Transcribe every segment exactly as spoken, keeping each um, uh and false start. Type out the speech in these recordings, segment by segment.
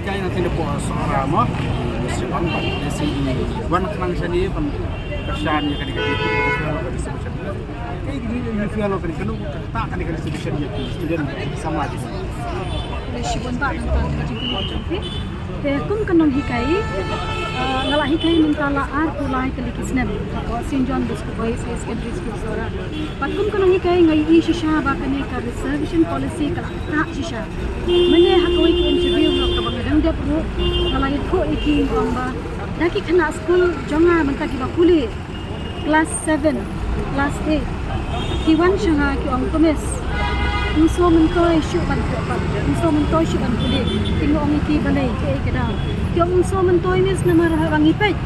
Kai na tine po sora mo, si ban ban si wan khnang shani ban kashan ya kani kani. Kai kini ni fialo kani kanu kata kani kani si shani ya student sama di. Shibun ba nang tan ka jingkuni jong phi. Te kum ka nonghikai, ah, nga la hikai mynta la arphew lai tylli ki snem ha ka Saint John Bosco Boys High Secondary School Sohra. Bad kum ka nonghikai nga ïohi shisha ba kane ka reservation policy ka la ktah shisha. Mynne ha kawei ka interview kaba nga dang dep ruh, nga la ïathuh ïa ki, nga ong ba da ki khynnah skul jong nga mynta kiba pule class seven, class eight, ki wan sha nga ki ong, ko Miss, ym sngewmyntoi shuh ban pule, ym sngewmyntoi shuh ban pule. Te nga ong ïa ki, balei, kaei ka daw? Ki ong, ym sngewmyntoi Miss namar haba ngi peit,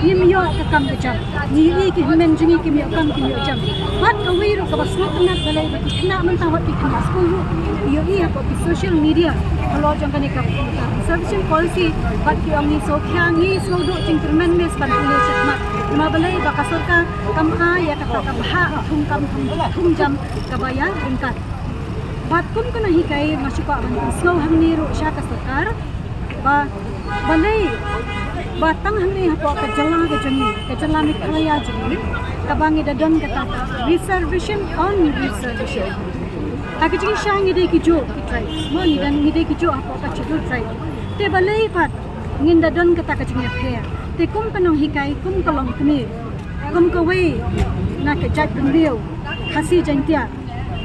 ngim ïoh ka kam ka jam. Ngi ïohi ki hynmen jong ngi kim ïoh kam kim ïoh jam. Bad kawei ruh kaba sngewtynnat balei ba ki khynnah mynta, wat ki khynnah skul ruh, ngi ïohi hapoh ki social media halor jong kane ka, ka reservation policy, bad ki ong ngi sngewkhia, ngi sngewduh jingkyrmen Miss ban pule shakhmat. Namar balei ba ka sorkar kam ai ïa kata ka bhah thungkam thung, thungjam kaba ïaryngkat. Bad kum ka nonghikai nga shu kwah ban pynsngew hangne ruh sha ka sorkar ba balei ba tang hangne hapoh ka jylla ka jong ngi, ka jylla Meghalaya jong ngi, kaba ngi da don kata ka reservation on reservation. Ha ka jingshisha ngi dei kijuh ki tribes mo, ngi dei, ngi dei kijuh hapoh ka Scheduled Tribe. Te balei pat ngin da don kata ka jingïapher? Te kum ka nonghikai, kum ka longkmie, kum kawei na ka jaitbynriew Khasi Jaiñtia,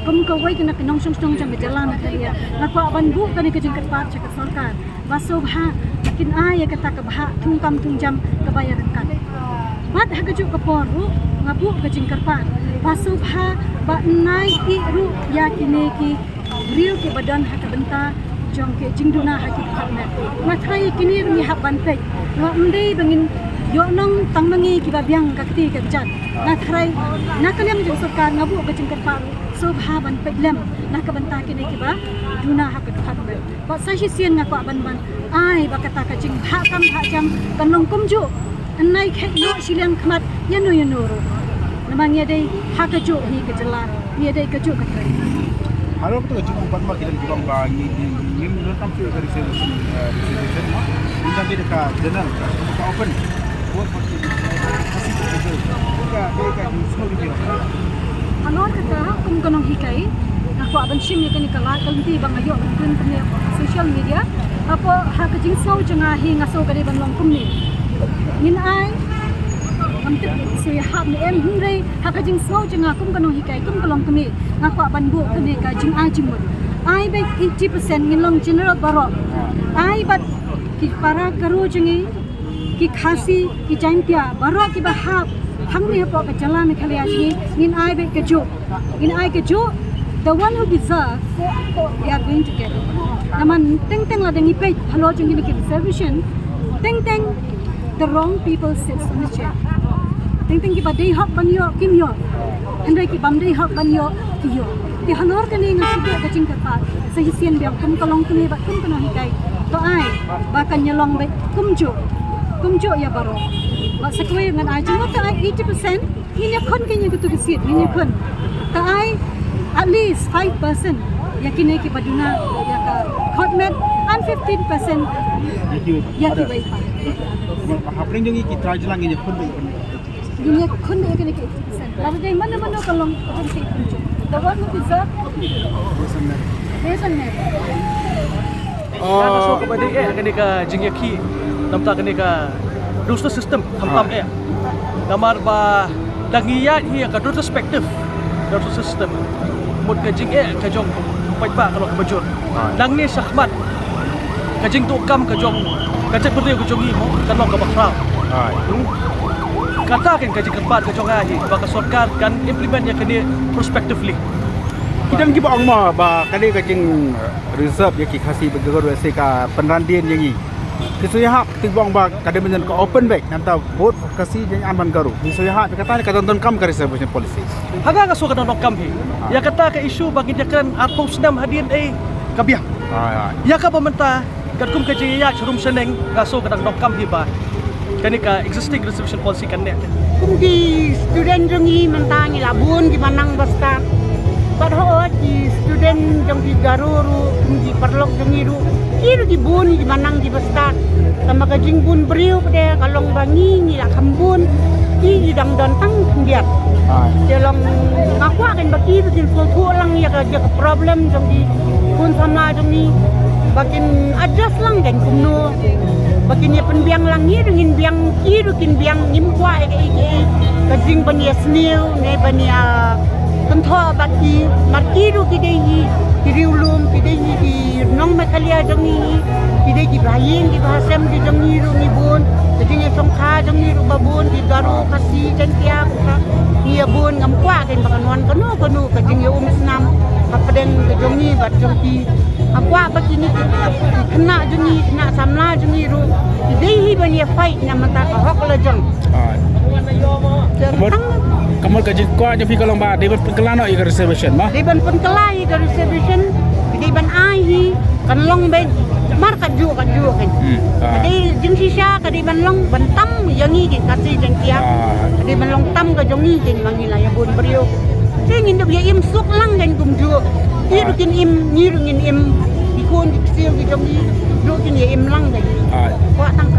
kum kawei na ki nongshong shnong jong ka jylla Meghalaya, nga kwah ban buh kane ka jingkyrpad sha ka sorkar ba sngewbha ba kin ai ïa kata ka bhah thungkam thungjam kaba ïaryngkat. Bad ha kajuh ka por ruh nga buh ka jingkyrpad ba sngewbha ba yn ai ïa ruh ïa kine ki briew kiba don ha ka bynta jong ki jingduna ha ki department. Nga tharai kine ruh ngi hap ban peit. Nga ym dei ba ngin ïoh nong tang ma ngi kiba biang ka kti ka kjat. Nga tharai na ka liang jong sorkar nga buh ka jingkyrpad ruh sngewbha ban peit lem na ka bynta kine kiba duna ha ka department. Bad sa shisien nga kwah ban ban ai ba kata ka jingbhah kam bhah jam kan long kumjuh. Yn ai khet noh shiliang khmat ïano ïano ruh. Namar ngi dei ha kajuh hi ka jylla, ngi dei kajuh ka trei. Halor kata ka jingong ban ma ki don ki ong ba ngi, ngi, ngim donkam shuh ka reservation, eh, reservation ma. Ngi dang dei da ka general, ka open. Buat ma ki, eh, ka si ka ka ka ka ka jingsngew di ki. Halor kata kum ka nonghikai nga kwah ban shim ïa kane ka lad ka lynti ba nga ïoh ban print kane ha social media. Hapoh ha ka jingsngew jong nga hi nga sngew ka dei ban long kumne. Ngin ai, ngam tip shu ïahap ne em, hynrei ha ka jingsngew jong nga kum ka nonghikai, kum ka longkmie, nga kwah ban buh kane ka jingai jingmut. Ai beit eighty percent, ngin long general baroh. Ai bad ki para Garo jong ngi, ki Khasi, ki Jaiñtia, baroh kiba hap hangne hapoh ka jylla Meghalaya jong ngi, ngin ai beit kajuh. Ngin ai kajuh, the one who deserve, they are going to get it. Namar teng teng lada ngi peit halor jong kine ki reservation, teng teng the wrong people sits on the chair. Teng teng kiba dei hok ban ïoh kim ïoh, hynrei ki bym dei hok ban ïoh ki ïoh. Te halor kane nga shu buh ka jingkyrpad sa shisien biang kum ka longkmie bad kum ka nonghikai. To ai ba kan ïalong beit kumjuh, kumjuh ïa baroh. Bad sa kawei ngan ai jingmut, to ai eighty percent. Ngin ïakhun, ngin ïa katu ka seat, ngin ïakhun. To ai at least five percent ïa kine kiba duna ïa ka khot met, and fifteen percent ïa kiwei pat. Hapdeng jong ngi ki trai jylla ngin ïakhun beit. Ngin ïakhun beit ïa kine ki eighty percent. Lada dei mano mano ka long ka hynrei kumjuh. The one who deserve, raise and merit. Ka shu kaba dei eh kane ka jingïakhih namar kane ka dual system khamtam eh. Namar ba da ngi ïaid hi ka dual perspective, dual system, mut ka jingeh ka jong paidbah ka long kaba jur. Nangne shakhmat ka jingtuh kam ka jong ka jaitbynriew ka jong ngi mo kan long kaba khraw. Kata kan ka jingkyrpad ka jong nga hi ba ka sorkar kan implement ïa kane prospectively. Ki don kiba ong mo ba kane ka jing reserve ïa ki Khasi bad Garo se ka pynran dien ïa ngi. Ki shu ïahap, ki bong ba ka dei ban ka open beit, nangta both Khasi Jaiñtia bad Garo. Ki shu ïahap ïa kata ne ka don donkam ka reservation policy. Ha nga nga shu ka don donkam hi. Ïa kata ka issue ba ngin ïakren arphew snem hadien eh ka biang. Ïa kaba mynta katkum ka jingïaid sharum shaneng nga shu ka don donkam hi ba kane ka existing reservation policy kan neh. Kum ki student jong ngi mynta ngi la bun kiba nang ba stad. Pat ho ki student jong ki Garo ruh, ki paralok jong ngi ruh, ki ruh ki bun ki manang ki bastad. Tangba ka jingbun briew pat ka long ba ngi ngi la kham bun, ki ki dang don tang khyndiat. Te long nga kwah kan ba ki ruh kin sngewthuh lang ïa ka, ïa ka problem jong ki khun samla jong ngi, ba kin adjust lang kan kumno, ba kin ïa pynbiang lang, ngi ruh ngin biang, ki ruh kin biang, ngim kwah ïa kaei kaei ka jingban ïa sniew ne ban ïa kynthoh bad ki, namar ki ruh ki dei hi ki riewlum, ki dei hi ki nong Meghalaya jong ngi, ki dei ki bahaïing ki bahasem ki jong ngi ruh ngi bun, ka jingïashongkha jong ngi ruh ba bun, ki Garo, Khasi, Jaiñtia, Kha, ngi ïa bun, ngam kwah kan ba kan wan kano kano ka jingïaumsnam hapdeng ka jong ngi bad jong ki. Nga kwah ba kine ki khynnah jong ngi, khynnah samla jong ngi ruh, ki dei hi ban ïa fight na bynta ka hok la jong. Ka mut, ka mut ka jingkwah jong phi ka long ba dei ban pynkylla noh ïa ka reservation mo? Dei ban pynkylla ïa ka reservation, dei ban ai hi, kan long ban mar katjuh katjuh kan. Ka dei jingshisha ka dei ban long ban tam ïa ngi ki Khasi Jaiñtia. Ka dei ban long tam ka jong ngi kan, ma ngi la ïa bun briew. Te ngin dup ïa im suk lang kan kumjuh. Ki ruh kin im, ngi ruh ngin im. Ki khun ki ksiew ki jong ngi ruh kin ïa im lang kan. Kwah tang